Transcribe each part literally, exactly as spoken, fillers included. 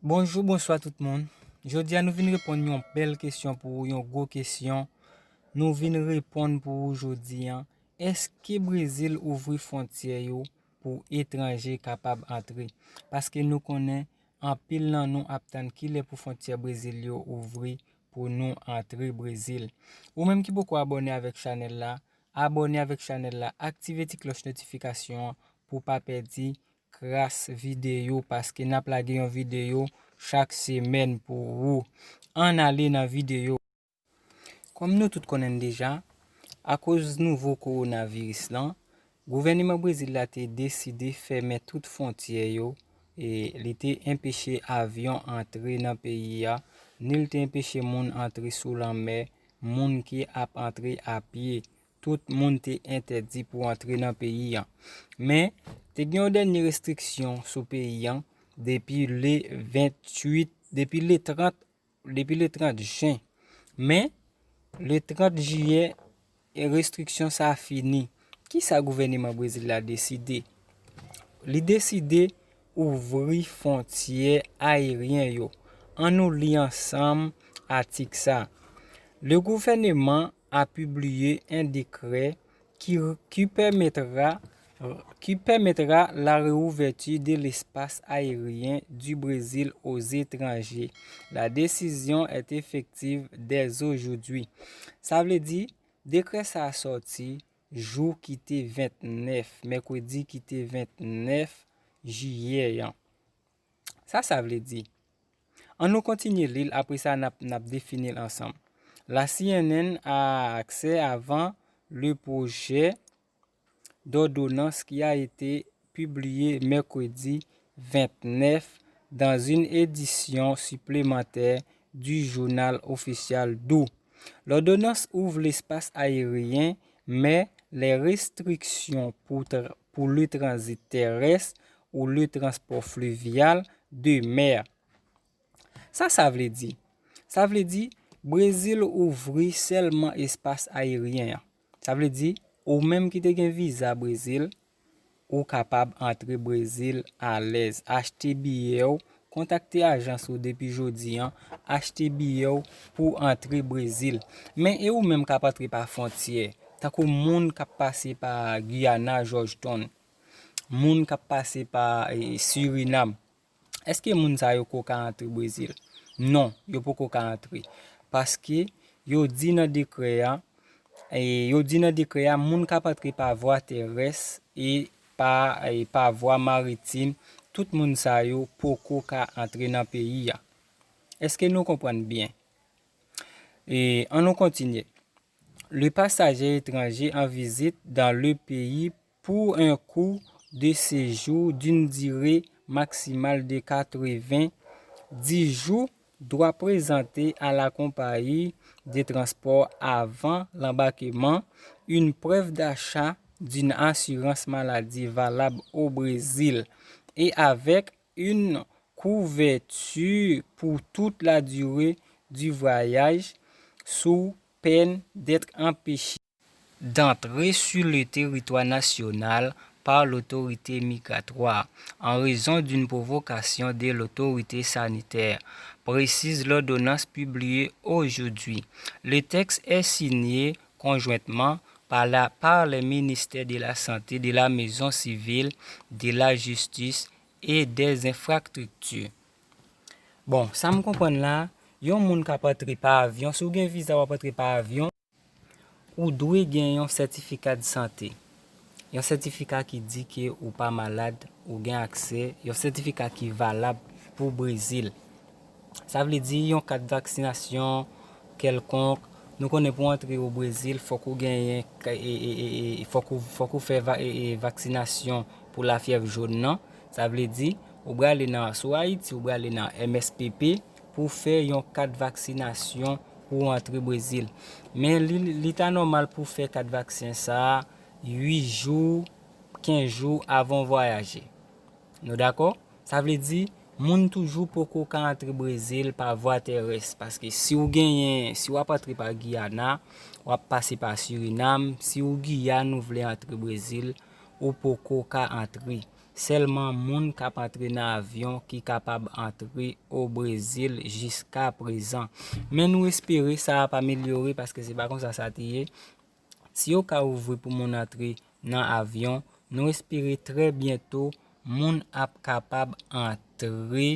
Bonjou, bonswa tout moun. Jodi a nou vin reponn yon bèl kesyon pou ou, yon gwo kesyon. Nou vin reponn pou ou jodi a. Èske Brezil ouvri fwontyè yo pou etranje kapab antre? Paske nou konnen anpil nan nou ap tann kilè pou fwontyè Brezil yo ouvri pou nou antre Brezil. Ou menm ki poko abòne avèk chanèl la, abòne avèk chanèl la, aktive ti klòch notifikasyon an pou pa pèdi kras videyo, paske n ap lage yon videyo chak semèn pou ou. Ann ale nan videyo. Kòm nou tout konnen l deja, akoz nouvo kowonaviris lan, gouvèneman Brezil la te deside fèmen tout fwontyè yo, e li te enpeche avyon antre nan peyi a, ni l te enpeche moun antre sou lanmè, moun ki ap antre a pye. Tout moun te entèdi pou antre nan peyi a. Men, te gen yon dènye restriksyon sou peyi a depi le venntuit, depi le trant, depi le trant jen. Men, le trant jiyè, restriksyon sa a fini. Kisa gouvèneman Brezil la deside? Li deside ouvri fwontyè ayeryen yo. Ann nou li ansanm atik sa. Le gouvernement a publié un décret qui, qui permettra, qui permettra la réouverture de l'espace aérien du Brésil aux étrangers. La décision est effective dès aujourd'hui. Sa vle di, dekrè sa a sòti jou ki te vennèf, mèkredi ki te vennèf jiyè an. Sa sa vle di? Ann nou kontinye li l, apre sa n ap, n ap defini l ansanm. La C N N a accès avant le projet d'ordonnance qui a été publié mercredi vingt-neuf dans une édition supplémentaire du journal officiel d'où. L'ordonnance ouvre l'espace aérien, mais les restrictions pour, tra- pour le transit terrestre ou le transport fluvial demeurent. Sa sa vle di? Sa vle di, Brezil ouvri sèlman espas ayeryen an. Sa vle di, ou menm ki te gen viza Brezil, ou kapab antre Brezil alèz. Achte biyè w, kontakte ajans ou depi jodi a, achte biyè w pou antre Brezil. Men e ou menm k ap antre pa fwontyè, tankou moun k ap pase pa Guyana, Georgetown, moun k ap pase pa, e, Surinam. Èske moun sa yo ko ka antre Brezil? Non, yo poko ka antre. Paske yo di nan dekrè a, e, yo di nan dekrè a, moun k ap antre pa vwa terès e pa, e, pa vwa maritim, tout moun sa yo poko ka antre nan peyi a. Èske nou konprann byen? E, ann nou kontinye. Le passager étranger en visite dans le pays pour un court de séjour d'une durée maximale de quatre-vingt-dix jours doit présenter à la compagnie de transport avant l'embarquement une preuve d'achat d'une assurance maladie valable au Brésil et avec une couverture pour toute la durée du voyage sous peine d'être empêché d'entrer sur le territoire national par l'autorité migratoire en raison d'une provocation de l'autorité sanitaire, précise l'ordonnance publiée aujourd'hui. Le texte est signé conjointement par la, par les ministères de la Santé, de la Maison Civile, de la Justice et des Infrastructures. Bon, sa m konprann la, yon moun k ap antre pa avyon, si w gen viza w ap antre pa avyon, ou dwe gen yon sètifika de sante. Yon sètifika ki di ke ou pa malad, ou gen aksè, yon sètifika ki valab pou Brezil. Sa vle di yon kat vaksinasyon kèlkonk. Nou konnen pou antre o Brezil, fòk ou genyen, e, e, e, e, fòk ou, fòk ou fè va, e, e, vaksinasyon pou lafyèv jòn nan. Sa vle di, ou prale nan, si w Ayiti, ou prale nan M S P P pou fè yon kat vaksinasyon pou w antre Brezil. Men li, li ta nòmal pou fè kat vaksen sa a uit jou, kenz jou avan w vwayaje. Nou dakò? Sa vle di, moun toujou poko ka antre Brezil pa vwa terès, paske si w genyen, si w ap antre pa Giyana, w ap pase pa Sirinam, si w Giyàn ou vle antre Brezil, ou poko ka antre. Sèlman moun k ap antre nan avyon ki kapab antre o Brezil jiska prezan. Men nou espere sa ap amelyore, paske se pa konsa sa te ye. Si yo ka ouvri pou moun antre nan avyon, nou espere trè byento moun ap kapab antre,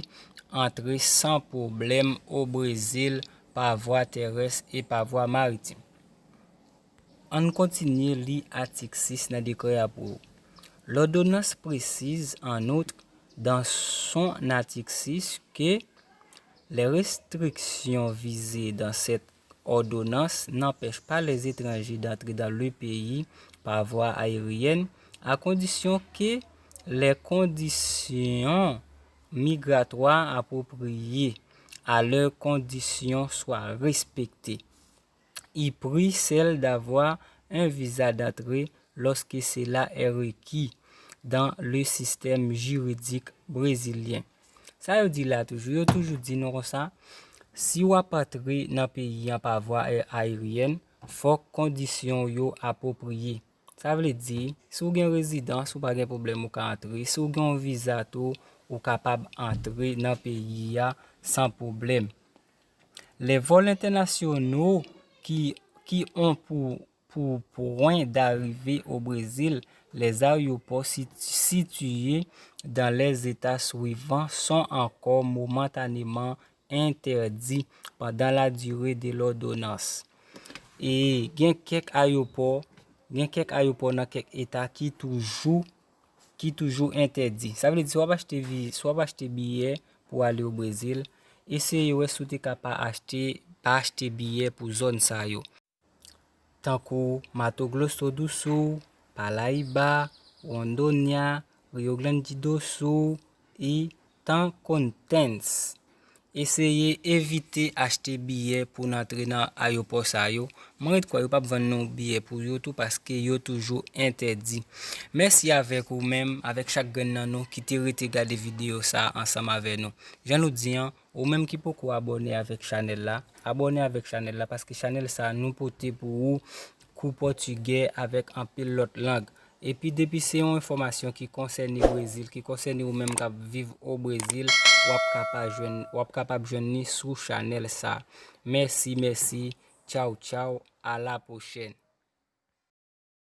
antre san pwoblèm o Brezil pa vwa tèrès e pa vwa maritim. Ann kontinye li atik sis nan dekrè a pou ou. Lòdonans précise, en outre, dans son article six, que les restrictions visées dans cette ordonnance n'empêchent pas les étrangers d'entrer dans le pays par voie aérienne, à condition que les conditions migratoires appropriées à leurs conditions soient respectées. Y prie celle d'avoir un visa d'entrée lorsque cela est requis dans le système juridique brésilien. Sa yo di la toujou, yo toujou di nou konsa, si w ap antre nan peyi an pa vwa ayeryèn, fòk kondisyon yo apwopriye. Sa vle di, si w gen rezidans, ou pa gen pwoblèm, ou ka antre. Si w gen yon viza tou, ou kapab antre nan peyi a san pwoblèm. Les vols internationaux qui, qui ont pour, pour point d'arrivée au Brésil, les aéroports sit-, situés dans les États suivants sont encore momentanément interdits pendant la durée de l'ordonnance. E gen kèk ayewopò, gen kèk ayewopò nan kèk eta ki toujou, ki toujou entèdi. Sa vle di, si w ap achte vi-, si w ap achte biyè pou ale o Brezil, eseye wè si w te ka pa achte, pa achte biyè pou zòn sa yo. Tankou Mato Grosso do Sul, Paraíba, Rondônia, Rio Grande do Sul e Tocantins. Eseye evite achte biyè pou n antre nan ayewopò sa yo. Mwen ret kwè yo p ap vann nou biyè pou yo tou paske yo toujou entèdi. Mèsi avèk ou menm, avèk chak grenn nan nou ki te rete gade videyo sa ansanm avè nou. Jan nou di an, ou menm ki poko abòne avèk chanèl la, abòne avèk chanèl la paske chanèl sa nou pote pou ou kou pòtigè avèk anpil lòt lang. Epi depi se yon enfòmasyon ki konsène Brezil, ki konsène ou menm k ap viv o Brezil, w ap kapab jwenn, w ap kapab jwenn li sou chanèl sa. Mèsi, mèsi. Tchaw, tchaw. A la pwochèn.